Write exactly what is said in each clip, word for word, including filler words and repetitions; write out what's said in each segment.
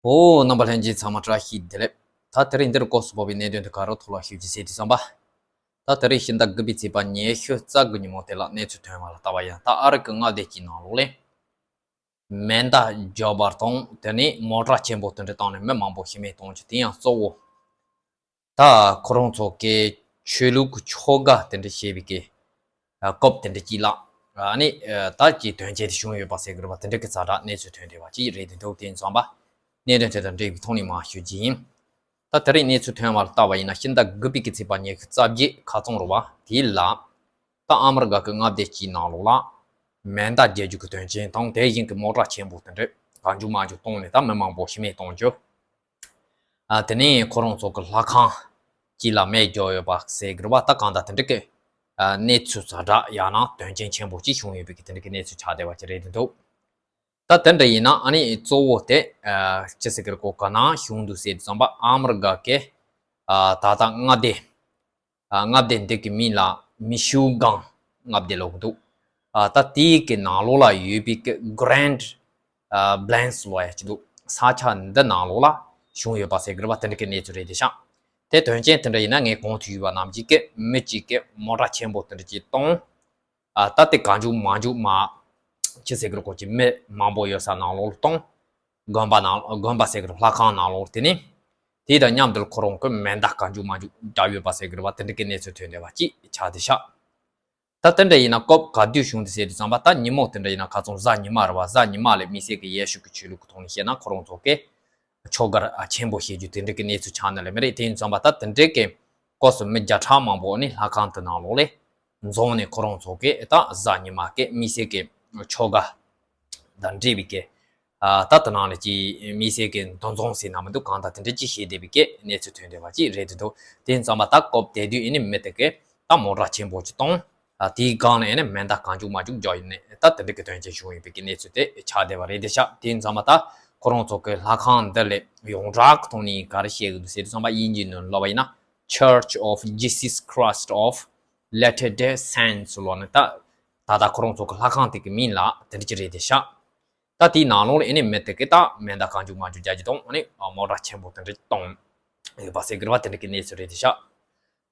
ཨོ། རྣམ་པ་ལྷན་རྒྱས་ཚང་མ་བཀྲ་ཤིས་བདེ་ལེགས། ད་དེ་རིང་འདིར་སྐབས་སུ་བབས་པའི་གནད་དོན་དེ་ག་རེ་ཐོག་ལ་ཞུ་རྒྱུ་ཟེར་དུས་ཙམ་པ། ད་དེ་རིང་ཕྱི་ཟླ་དགུ་པའི་ཚེས་པ་ཉི་ཤུ་རྩ་དགུ་ཉིན་མོ་དེ་ལ་གནས་ཚུལ་ཐོན་པ་ལ་ལྟ་བ་ཡིན་ན། ད་ཨ་རི་གི་མངའ་སྡེ་གཅིག་ནང་ལོགས་ལ་མེ་མདའ་བརྒྱབ་པ་དང་། དེ་ནས་མོ་ཊ་ཆེན་པོ་དེ་འདྲ་བཏང་ནས་མི་མང་པོ་ཤི་རྨས་གཏོང་རྒྱུ་དེ་ཡང་གཙོ་བོ། ད་ཁོ་རང་ཚོ་གི་ཆོས་ལུགས་ཀྱི་ཆོ་ག་དེ་འདྲ་བྱེད་པའི་གི་སྐབས་དེ་འདྲ་གཅིག་ལ། ཨ་ནི་ད་ཀྱི་དོན་རྐྱེན་དེ་བྱུང་ཡོད་པ་ཟེར་གི་རེད་པ། དེ་འདྲ་གི་ཛ་དྲག་གནས་ཚུལ་ཐོན་བསྡད་པ་ཅིག་རེད་འདུག་དེ་ཡིན་ཙང་པ་གནད་དོན་དེ་དང་འབྲེལ་བའི་ཐོག་ནས་མར་ཞུ་རྒྱུ་ཡིན། ད་དེ་རིང་གནས་ཚུལ་ཐོན་པ་ལ་ལྟ་བ་ཡིན་ན། ཕྱི་ཟླ་དགུ་པའི་གི་ཚེས་པ་ཉི་ཤུ་རྩ་བརྒྱད་ཁ་རྩང་རེད་པ། དེ་ལ་ད་ཨ་མི་རི་ཀ་གི་མངའ་སྡེ་གཅིག་ནང་ལོགས་ལ་མེ་མདའ་བརྒྱབ་རྒྱུ་གི་དོན་རྐྱེན་དང་། དེ་བཞིན་གི་མོ་ཊ་ཆེན་པོ་དེ་འདྲ་གང་བྱུང་མང་བྱུང་བཏང་ནས་ད་མི་མང་པོ་ཤི་རྨས་གཏོང་རྒྱུ། ཨ། དེ་ནས་ཁོ་རང་ཚོ་གི་ལྷ་ཁང་གཅིག་ལ་མེ་བརྒྱབ་ཡོད་པ་ཟེར་གི་རེད་པ། ད་གང་ལྟར་དེ་འདྲ་གི་ཨ་གནས་ཚུལ་ཛ་དྲག་ཡང་ན་དོན་རྐྱེན་ཆེན་པོ་གཅིག་བྱུང་ཡོད་པའི་གི་དེ་འདྲ་གི་གནས་ཚུལ་ཆགས་བསྡད་པ་ཅིག་རེད་འདུག་ད་དེ་འདྲ་ཡིན་ན་ཨ་ནི་གཙོ་བོ་དེ་ཨ་ཅི་ཟེར་གི་རེད། གོ་ག་ན་བྱུང་འདུག་ཟེར་དུས་ཙམ་པ། ཨ་མི་རི་ཀ་གི་ཨ་ད་ལྟ་མངའ་སྡེ། ཨ་མངའ་སྡེ་འདི་གི་མིང་ལ་མི་ཤུ་གང་མངའ་སྡེ་ལབ་ཀྱི་འདུག་ཨ་ད་དེའི་གི་ནང་ལོགས་ལ་ཡོད་པའི་གི་Grand ཨ་Blanc ལབ་ཡ་ཅིག་འདུག་ས་ཆ་འདི་ནང་ལོགས་ལ་བྱུང་ཡོད་པ་ཟེར་གི་རེད་པ། དེ་འདྲ་གི་གནས་ཚུལ་རེད་དེ་ཤག་དེ་དོན་རྐྱེན་དེ་འདྲ་ཡིན་ན་ངས་གོང་དུ་ཞུས་པ་ནང་བཞིན་གི་མི་གཅིག་གི་མོ་ཊ་ཆེན་པོ་དེ་འདྲ་ཅིག་གཏོང་། ཨ་ད་དེ་གང་བྱུང་མང་བྱུང་མ་ཅི་ཟེར་གི་རེད། ཁོ་ཅིག་མི་མང་པོ་ཡོད་ས་ནང་ལོགས་ལ་གཏོང་། དགོན་པ་ནང་། དགོན་པ་ཟེར་གི་རེད། ལྷ་ཁང་ནང་ལོགས། དེ་ནས་དེ་དང་མཉམ་དུ་ཁོ་རང་གི་མེ་མདའ་གང་བྱུང་མང་བྱུང་བརྒྱབ་ཡོད་པ་ཟེར་གི་རེད་པ། དེ་འདྲ་གི་གནས་ཚུལ་ཐོན་བསྡད་པ་ཅིག་ཆགས་བསྡད་ཤག་ད་དེ་འདྲ་ཡིན་ན་སྐབས་ག་དུས་བྱུང་འདུག་ཟེར་དུས་ཙམ་པ། ད་ཉིན་མོ་དེ་འདྲ་ཡིན་ན་ཁ་སང་གཟའ་ཉི་མ་རེད་པ། གཟའ་ཉི་མ་ལ་དམིགས་བསལ་གྱི་ཡེ་ཤུ་གི་ཆོས་ལུགས་ཀྱི་ཐོག་ནས་བཤད་ན་ཁོ་རང་ཚོ་གི་ཆོ་ག་ཨ་ཆེན་པོ་བྱེད་རྒྱུ་དེ་འདྲ་གི་གནས་ཚུལ་ཆགས་ནི་ལས་མ་རེད། དེ་ཡིན་ཙམ་པ་ད་དེ་འདྲ་གི་སྐབས་སུ་མི་བརྒྱ་ཕྲག་མང་པོ་ནི་ལྷ་ཁང་དེ་ནང་ལོགས་ལ་འཛོམས་ནས་ཁོ་རང་ཚོ་གི་ད་གཟའ་ཉི་མ་གི་དམིགས་བསལ་གྱི་ཆོ་ག་དང་འབྲེལ་བའི་གི་ཨ་ད་དེ་ནང་ལ་ཅིག་དམིགས་བསལ་གྱི་འདུ་འཛོམས་ཟེར་ན་མི་འདུག་གང་ལྟར་དེ་འདྲ་ཅིག་བྱེད་བསྡད་པའི་གི་གནས་ཚུལ་ཐོན་བསྡད་པ་ཅིག་རེད་འདུག་དེ་ཡིན་ཙམ་པ་ད་སྐབས་དེ་དུས་ཨེ་ནི་མི་དེ་གི་ད་མོ་ཊ་ཆེན་པོ་ཅིག་གཏོང་། ཨ་དེའི་སྒང་ལ་ཨེ་ནི་མེ་མདའ་གང་བྱུང་མང་བྱུང་བརྒྱབ་ཡོད་ནས། ད་དེ་འདྲ་གི་དོན་རྐྱེན་བྱུང་ཡོད་པའི་གི་གནས་ཚུལ་དེ་ཆགས་བསྡད་པ་རེད་དེ་ཤག་དེ་ཡིན་ཙམ་པ་ད་ཁོ་རང་ཚོ་གི་ལྷ་ཁང་འདི་ལ་ཡོངས་གྲགས་ཀྱི་ཐོག་ནས་ག་རེ་བཤད་གི་འདུག་ཟེར་དུས་ཙམ་པ། དབྱིན་ཇིའི་ནང་ལབ་པ་ཡིན་ན། Church of Jesus Christ of Latter-day Saints ལབ་ནས། ད་ད་ལྟ་ཁོ་རང་ཚོ་གི་ལྷ་ཁང་དེ་གི་མིང་ལ་དེ་འདྲ་ཅིག་རེད་དེ་ཤག་ད་དེའི་ནང་ལོགས་ལ་ཨེ་ནི་མི་དེ་གི་ད་མེ་མདའ་གང་བྱུང་མང་བྱུང་བརྒྱབ་རྒྱུ་དང་། ཨ་ནི་མོ་ཊ་ཆེན་པོ་དེ་འདྲ་གཏོང་ཡོད་པ་ཟེར་གི་རེད་པ། དེ་འདྲ་གི་གནས་ཚུལ་རེད་དེ་ཤག་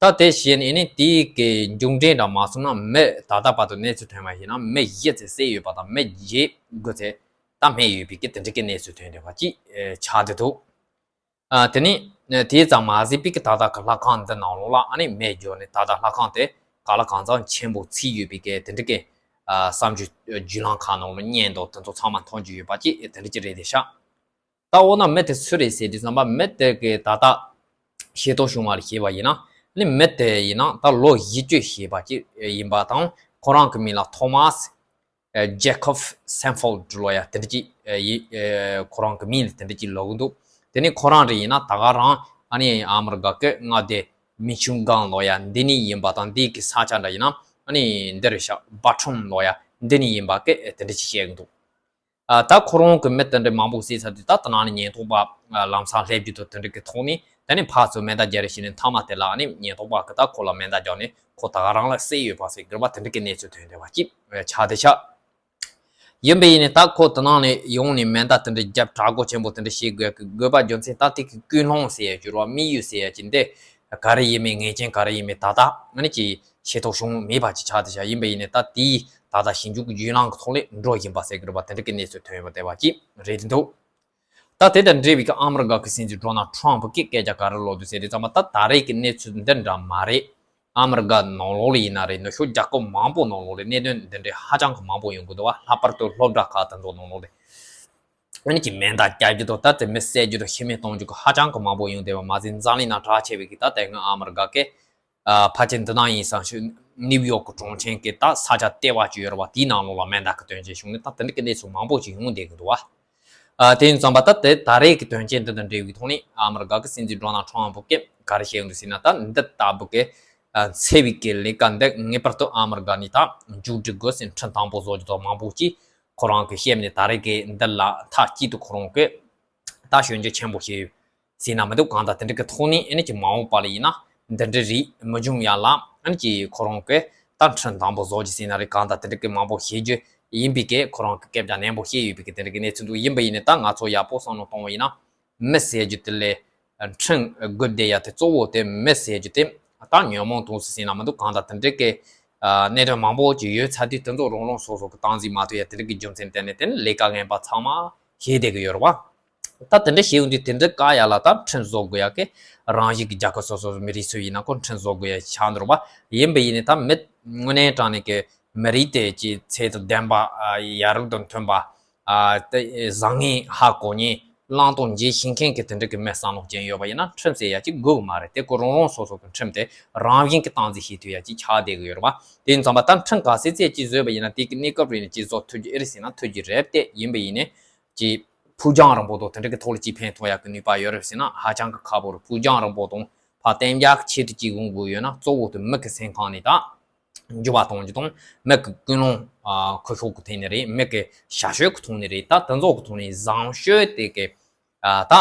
ད་དེ་བྱས་ནས་ཨེ་ནི་དེའི་གི་མཇུག་འབྲས་འདྲ་མ་སོང་ན། མི་ད་ལྟ་བར་དུ་གནས་ཚུལ་ཐོན་པ་ཡིན་ན་མི་བཞི་ཙམ་བསད་ཡོད་པ་དང་། མི་བརྒྱད་དགུ་ཙམ་ད་རྨས་ཡོད་པའི་གི་དེ་འདྲ་གི་གནས་ཚུལ་ཐོན་བསྡད་པ་ཅིག་ཨེ་ཆགས་བསྡད་འདུག་ཨ་དེ་ནས་དེ་ཙམ་མ་ཟད་པའི་གི་ད་ལྟ་གི་ལྷ་ཁང་འདི་ནང་ལོགས་ལ་ཨ་ནི་མེ་བརྒྱབ་ནས། ད་ལྟ་ལྷ་ཁང་དེ་ག་ལ་གང་འཚམ་ཆེན་པོ་ཚིག་ཡོད་པའི་གི་དེ་འདྲ་གི་ཨ་གསར་འགྱུར་བརྒྱུད་ལམ་ཁག་ནང་ལ་བརྙན་དང་དེ་ཚོ་ཚང་མ་མཐོང་རྒྱུ་ཡོད་པ་ཅིག་དེ་འདྲ་ཅིག་རེད་དེ་ཤག་ད་འོ་ན་མི་དེ་སུ་རེད་ཟེར་དུས་ཙམ་པ། མི་དེ་གི་ད་ལྟ་ཤེས་རྟོགས་བྱུང་བ་ལ་བྱས་པ་ཡིན་ན། ཨ་ནི་མི་དེ་ཡིན་ན་ད་ལོ་བཞི་བཅུ་བྱས་པ་ཅིག་ཡིན་པ་དང་། ཁོ་རང་གི་མིང་ལ་ཐོ་མཱས་ཨ་ཇེ་ཀོབ་སན་ཕོལ་ལབ་ཡ་དེ་འདྲ་ཅིག་ཨ་ཡི་ཨ་ཁོ་རང་གི་མིང་ལ་དེ་འདྲ་ཅིག་ལབ་ཀྱི་འདུག་དེ་ནས་ཁོ་རང་རེད་ཡིན་ན་ད་ག་རང་ཨ་ནི་ཨ་མི་རི་ཀ་གི་མངའ་སྡེ་མི་ཆུང་སྒང་ལབ་ཡ་འདི་ནས་ཡིན་པ་དང་། འདི་གི་ས་ཆ་འདྲ་ཡིན་ན་ཨ་ནི་འདི་རེད་ཤག་བྷ་ཁྲོམ་ལབ་ཡ་འདི་ནས་ཡིན་པ་གི་དེ་འདྲ་ཅིག་བཤད་ཀྱི་འདུག་ཨ་ད་ཁོ་རང་གི་མི་དེ་འདྲ་མང་པོ་བསད་ཚར་དུས། ད་དེ་ནང་ནས་ཉེན་རྟོག་པ་ཨ་ལམ་སང་སླེབས་རྒྱུ་དང་། དེ་འདྲ་གི་ཐོག་ནས་དེ་ནས་ཕར་ཚུར་མེ་མདའ་རྒྱག་རེས་བྱས་ནས། མཐའ་མ་དེ་ལ་ཨ་ནི་ཉེན་རྟོག་པ་གི་ད་ཁོ་ལ་མེ་མདའ་རྒྱག་ནས་ཁོ་ད་ག་རང་ལ་བསད་ཡོད་པ་ཟེར་གི་རེད་པ། དེ་འདྲ་གི་གནས་ཚུལ་ཐོན་བསྡད་པ་ཅིག་ཆགས་བསྡད་ཤག་ཡིན་པ་ཡིན་ནས་ད་ཁོ་དེ་ནང་ནས་ཡོང་ནས་མེ་མདའ་དེ་འདྲ་རྒྱབ། དྲག་པོ་ཆེན་པོ་དེ་འདྲ་བྱེད་དགོས་ཀྱི་དགོས་པ་རྒྱུ་མཚན། ད་དེ་གི་ཀུན་སློང་ཟེར་ཡ་ཅིག་རེད་པ། དམིགས་ཡུལ་ཟེར་ཡ་ཅིག་འདི་ག་རེ་ཡིན་མིན། ངེས་ཅན་ག་རེ་ཡིན་མིན་ད་ལྟ་ཨ་ནི་ཅིག་ཤེས་རྟོགས་བྱུང་མེད་པ་ཅིག་ཆགས་བསྡད་ཤག་ཡིན་པ་ཡིན་ནས་ད་དེའི་ད་ལྟ་ཞིབ་འཇུག་གི་བརྒྱུད་ལམ་གི་ཐོག་ལ་འགྲོ་བཞིན་པ་ཟེར་གི་རེད་པ། དེ་འདྲ་གི་གནས་ཚུལ་ཐོན་ཡོད་པ་བསྡད་པ་ཅིག་རེད་འདུག་ད་དེ་དང་འབྲེལ་བའི་གི་ཨ་མི་རི་ཀ་གི་སྲིད་འཛིན་ཌོ་ནལ་ཊམ་པ་གིས་སྐད་ཆ་ག་རེ་ལབ་འདུག་ཟེར་དུས་ཙམ་པ། ད་ད་རེས་ཀྱི་གནས་ཚུལ་འདི་འདྲ་མ་རེད། ཨ་མི་རི་ཀ་ནང་ལོགས་ལ་ཡིན་ན་རེད། ནུབ་ཕྱོགས་རྒྱལ་ཁབ་མང་པོ་ནང་ལོགས་ལ་གནད་དོན་འདི་འདྲའི་ཧ་ཅང་གི་མང་པོ་ཡོང་གི་འདུག་པ། ལྷག་པར་དུ་སློབ་གྲྭ་ཁག་དེ་ཚོ་ནང་ལོགས་ལ་ཨ་ནི་ཅིག་མེ་མདའ་རྒྱག་རྒྱུ་དང་། ད་དེ་མི་བསད་རྒྱུ་དང་ཤི་རྨས་གཏོང་རྒྱུ་གི་ཧ་ཅང་གི་མང་པོ་ཡོང་བསྡད་པ་མ་ཟད། འཛམ་གླིང་ནང་གྲགས་ཆེ་བའི་གི་ད་དེ་སྔོན་ཨ་མི་རི་ཀ་གི་ཨ་ཕལ་ཆེར་འདི་ནང་ཡིན་བསམ་ཞིག་ནིའུ་ཡོག་གི་གྲོང་ཁྱེར་གྱི་ད་ས་ཆ་ལྟེ་བ་ཅིག་ཡོད་རེད་པ། དེའི་ནང་ལོགས་ལ་མེ་མདའ་གི་དོན་རྐྱེན་བྱུང་ནས། ད་དེ་འདྲ་གི་གནས་ཚུལ་མང་པོ་ཞིག་ཡོང་བསྡད་ཀྱི་འདུག་པ། ཨ་དེ་ཡིན་ཙམ་པ་ད་དེ་ད་རེས་ཀྱི་དོན་རྐྱེན་འདི་དང་འབྲེལ་བའི་ཐོག་ནས་ཨ་མི་རི་ཀ་གི་སྲིད་འཛིན་ཌོ་ནལ་ཊམ་པ་གིས་ག་རེ་བཤད་ཡོད་འདུག་ཟེར་ན། ད་འདི་ལྟ་བུ་གི་ཨ་འཚེ་བའི་གི་ལས་ཀ་འདི་ངེས་པར་དུ་ཨ་མི་རི་ཀ་ནས་ད་མཇུག་སྒྲིལ་དགོས་ཟེར་ཁྲིམས་དམ་པོ་བཟོ་རྒྱུ་དང་མང་པོ་ཅིག་ཁོ་རང་གིས་བཤད་ནས། ད་རེས་ཀྱི་འདི་ལ་མཐའ་གཅིག་ཏུ་ཁོ་རང་གིས་ད་སྐྱོན་བརྗོད་ཆེན་པོ་བྱས་ཡོད་ཟེར་ན་མི་འདུག་གང་ལྟར་དེ་འདྲ་གི་ཐོག་ནས་ཨ་ནི་ཅིག་མ་འོངས་པ་ལ་ཡིན་ན་འདི་འདྲ་རིགས་མི་འབྱུང་ཡ་ལ་ཨ་ནི་ཅིག་ཁོ་རང་གིས་ད་ཁྲིམས་དམ་པོ་བཟོ་རྒྱུ་ཟེར་ན་རེད། གང་ལྟར་དེ་འདྲ་གི་མང་པོ་བྱེད་རྒྱུ་ཡིན་པའི་གི་ཁོ་རང་གིས་སྐད་ཆ་ནན་པོ་བཤད་ཡོད་པའི་གི་དེ་འདྲ་གི་གནས་ཚུལ་འདུག་ཡིན་པ་ཡིན་ནའི་ད་ང་ཚོ་ཡག་པོ་བསམ་བློ་གཏོང་བ་ཡིན་ན། མི་ཟེར་རྒྱུ་དེ་ལས་ཁྲིམས་དགོས་བསྡད་ཡ་དེ་གཙོ་བོ་དེ་མི་ཟེར་རྒྱུ་དེ་ད་ཉོན་མོངས་དུག་ཟེར་ཟིན་ན་མི་འདུག་གང་ལྟར་དེ་འདྲའི་གི་གནད་དོན་མང་པོ་ཅིག་ཡོད་ཚར་དུས་དེ་ཚོ་རང་རང་སོ་སོ་གི་སྟངས་འཛིན་མ་ཐུབ་ཡ་དེ་འདྲ་གི་རྒྱུ་མཚན་བརྟེན་ནས་དེ་ནི་ལས་ཀ་ངན་པ་ཚང་མ་བྱེད་བསྡད་གི་ཡོད་རེད་བ། ད་དེ་འདྲ་བྱེད་ཡོང་དུས་དེ་འདྲ་བཀག་ཡ་ལ་ད་ཁྲིམས་བཟོ་དགོས་ཡ་གི་རང་བཞིན་གི་རྒྱལ་ཁབ་སོ་སོ་མི་རིགས་སུ་ཡིན་ན་ཁོ་ཁྲིམས་བཟོ་དགོས་ཡ་ཆགས་འདུག་རེད་བ། ཡིན་པ་ཡིན་ནའི་ད་མི་དངོས་གནས་དྲང་གནས་གི་མི་རིགས་དེ་ཀྱི་ཚད་དང་ལྡན་པ་ཡ་རབས་དང་མཐུན་པ། ཨ་དེ་བཟང་ངན་ཧ་གོ་མཁན་བླང་དོར་འབྱེད་ཤེས་མཁན་གྱི་དེ་འདྲ་གི་མི་བསམ་བློ་ཅན་ཡོད་པ་ཡིན་ན་ཁྲིམས་ཟེར་ཡ་ཅིག་དགོས་ཀྱི་མ་རེད། དེ་ཁོ་རང་རང་སོ་སོ་གི་ཁྲིམས་དེ་རང་བཞིན་གྱི་སྟངས་འཛིན་བྱེད་ཐུབ་ཡ་ཅིག་ཆགས་བསྡད་ཀྱི་ཡོད་རེད་བ། དེ་ཡིན་ཙང་པ་ད་ཁྲིམས་ག་ཚད་ཚད་ཅིག་བཟོས་པ་ཡིན་ན་དེ་གི་གནས་སྐབས་རེ་ནས་ཅིག་བཟོ་ཐུབ་ཀྱི་ཨེ་རེད་ཟེར་ན་ཐུབ་ཀྱི་རེད། དེ་ཡིན་པ་ཡིན་ནའི་ཅིག་ཕུགས་རྒྱང་རིང་པོ་དང་དེ་འདྲ་གི་ཐོག་ལ་ཅིག་ཕན་ཐོགས་ཡ་གི་ནུས་པ་ཡོད་རེད་ཟེར་ན་ཧ་ཅང་གི་ཁག་པོ་རེད། ཕུགས་རྒྱང་རིང་པོ་དང་ཕར་གཏན་འཇགས་ཆེད་དུ་ཅིག་ཡོང་དགོས་ཡོད་ན་གཙོ་བོ་དེ་མི་གི་སེམས་ཁམས་ནས་ད། འགྱུར་བ་གཏོང་རྒྱུ་དང་མི་གི་ཀུན་སློང་ཁུ་ཤུགས་ཀྱི་ཐོག་ནས་རེད། མི་གི་བྱ་སྤྱོད་ཀྱི་ཐོག་ནས་རེད། ད་དེ་ཚོ་གི་ཐོག་ནས་བཟང་སྤྱོད་དེ་གི་ད་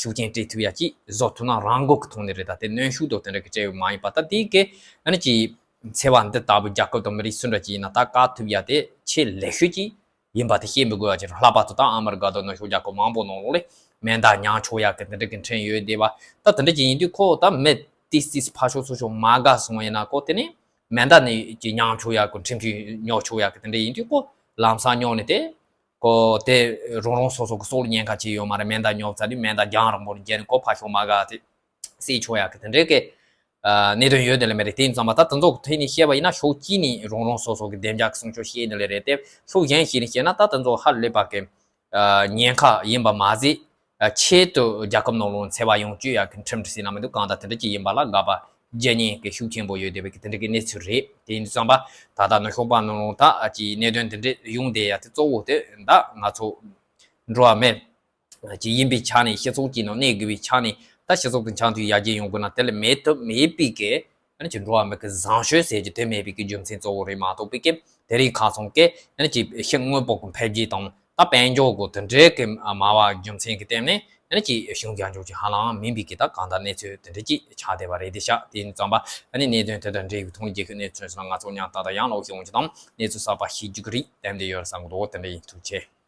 ཤུགས་རྐྱེན་སྤྲད་ཐུབ་ཡ་ཅིག་བཟོ་ཐུབ་ན་རང་འགུལ་གྱི་ཐོག་ནས་རེད། ད་དེ་གནོན་ཤུགས་དང་དེ་འདྲ་གི་སྤྲད་ཡོད་མ་ཡིན་པ་ད་དེ་གི་ཨ་ནི་ཅིག་འཚེ་བ་འདི་ལྟ་བུ་རྒྱལ་ཁབ་དང་མི་རིགས་སུ་འདྲ་ཅིག་ཡིན་ན་ད་བཀག་ཐུབ་ཡ་དེ་ཆེས་ལེགས་ཤོས་ཅིག་ཡིན་པ་དེ་ཤེས་མི་དགོས་པ་ཅིག་རེད། ལྷག་པར་དུ་ད་ཨ་མི་རི་ཀ་དང་ནུབ་ཕྱོགས་རྒྱལ་ཁབ་མང་པོ་ནང་ལོགས་ལ་མེ་མདའ་མྱངས་ཆོག་ཡ་གི་དེ་འདྲ་གི་ཁྲིམས་ཡོད་བསྡད་པ། ད་དེ་འདྲ་ཅིག་ཡིན་དུས་ཁོ་ད་མི་ཏིས་ཏིས་ཕར་ཕྱོགས་ཚུར་ཕྱོགས་མ་དགའ་སོང་ཡིན་ན་ཁོ་དེ་ནས་མེ་མདའ་ནས་ཀྱི་མྱངས་ཆོག་ཡ་གི་ཁྲིམས་གཅོད་ཉོ་ཆོག་ཡ་གི་དེ་འདྲ་ཡིན་དུས་ཁོ་ལམ་སང་ཉོ་ནས་དེ་ཁོ་དེ་རང་རང་སོ་སོ་གི་སྲོག་ལ་ཉེན་ཁ་ཅིག་ཡོད་མ་རེད། མེ་མདའ་ཉོ་ཚར་དུས་མེ་མདའ་རྒྱང་རིང་པོར་འགྱེལ་ནས་ཁོ་ཕར་ཕྱོགས་མ་དགའ་དེ་བསད་ཆོག་ཡ་གི་དེ་འདྲའི་གི་གནད་དོན་ཡོད་དེ་ལས་མེད་རེད། དེ་ཡིན་ཙང་མ་ད་དེ་ཚོ་གི་ཐད་ནས་བཤད་པ་ཡིན་ན་ཕྱོགས་གཅིག་ནས་རང་རང་སོ་སོ་གི་བདེ་འཇགས་ཀྱི་སྲུང་སྐྱོབ་བྱེད་ནི་ལས་རེད་དེ། ཕྱོགས་གཞན་ཞིག་ནས་བཤད་ན་ད་དེ་ཚོ་ཧ་ལས་པ་གི་ཉེན་ཁ་ཡིན་པ་མ་ཟད། ཆེད་དུ་རྒྱལ་ཁབ་ནང་ལོགས་འཚེ་བ་ཡོང་བཅུག་ཡག་གི་ཁྲིམས་སྒྲིག་ཟིན་ན་མི་འདུག་གང་ལྟར་དེ་འདྲ་ཅིག་ཡིན་པ་ལ་དགག་པ་རྒྱག་མཁན་གྱི་ཤུགས་ཆེན་པོ་ཡོད་བསྡད་པའི་གི་དེ་འདྲ་གི་གནས་ཚུལ་རེད། དེ་ཡིན་དུས་ཙམ་པ་ད་ལྟ་ནུབ་ཕྱོགས་པ་ནང་ལོགས་ད་ཅིག་གནད་དོན་དེ་འདྲ་ཡོང་བསྡད་ཡ་དེ་གཙོ་བོ་དེ་ད་ང་ཚོ་འགྲོ་བ་མི་ཅིག་ཡིན་པའི་ཆ་ནས་སྤྱི་ཚོགས་ཀྱི་ནང་གནས་དགོས་པའི་ཆ་ནས་ད་སྤྱི་ཚོགས་དང་འཆམ་མཐུན་ཡར་རྒྱས་ཡོང་དགོས་ན་དེ་ལ་མེད་ཐབས་མེད་པའི་གི་ཨ་ནི་ཅིག་འགྲོ་བ་མི་གི་བཟང་སྤྱོད་ཟེར་རྒྱུ་དེ་མེད་པའི་གི་རྒྱུ་མཚན་གཙོ་བོ་རེད་མ་གཏོགས་པའི་གི་དེ་རིང་ཁ་སང་གི་ཨ་ནི་ཅིག་ཕྱི་དངོས་པོ་གི་འཕེལ་རྒྱས་དང་ད་དཔལ་འབྱོར་གི་དེ་འདྲའི་གི་མ་བ་རྒྱུ་མཚན་གི་སྟེང་ནས་ཨ་ནི་ཅིག་ཤུགས་རྒྱག་འཇོག་ཅིག་ཧ་ལམ་མིན་པའི་གི་ད་གང་ལྟར་གནས་ཚུལ་དེ་འདྲ་ཅིག་ཆགས་བསྡད་པ་རེད། དེ་ཤག་དེ་ཡིན་ཙམ་པ་ཨ་ནི་གནད་དོན་དེ་དང་འབྲེལ་བའི་ཐོག་ནས་རྒྱལ་ཁབ་གནས་ཚུལ་སོགས་ང་ཚོ་མཉམ་ད་ལྟ་ཡང་ལོག་ཤེས་འོང་ཅིག་དང་གནས་ཚུལ་གསར་པ་ཤེས་རྒྱུ་གི་རིགས་བསྟན་བསྡད་ཡོད་བསམ་གི་འདུག་དེ་འདྲ་ཡིན། ཐུགས་རྗེ་ཆེ།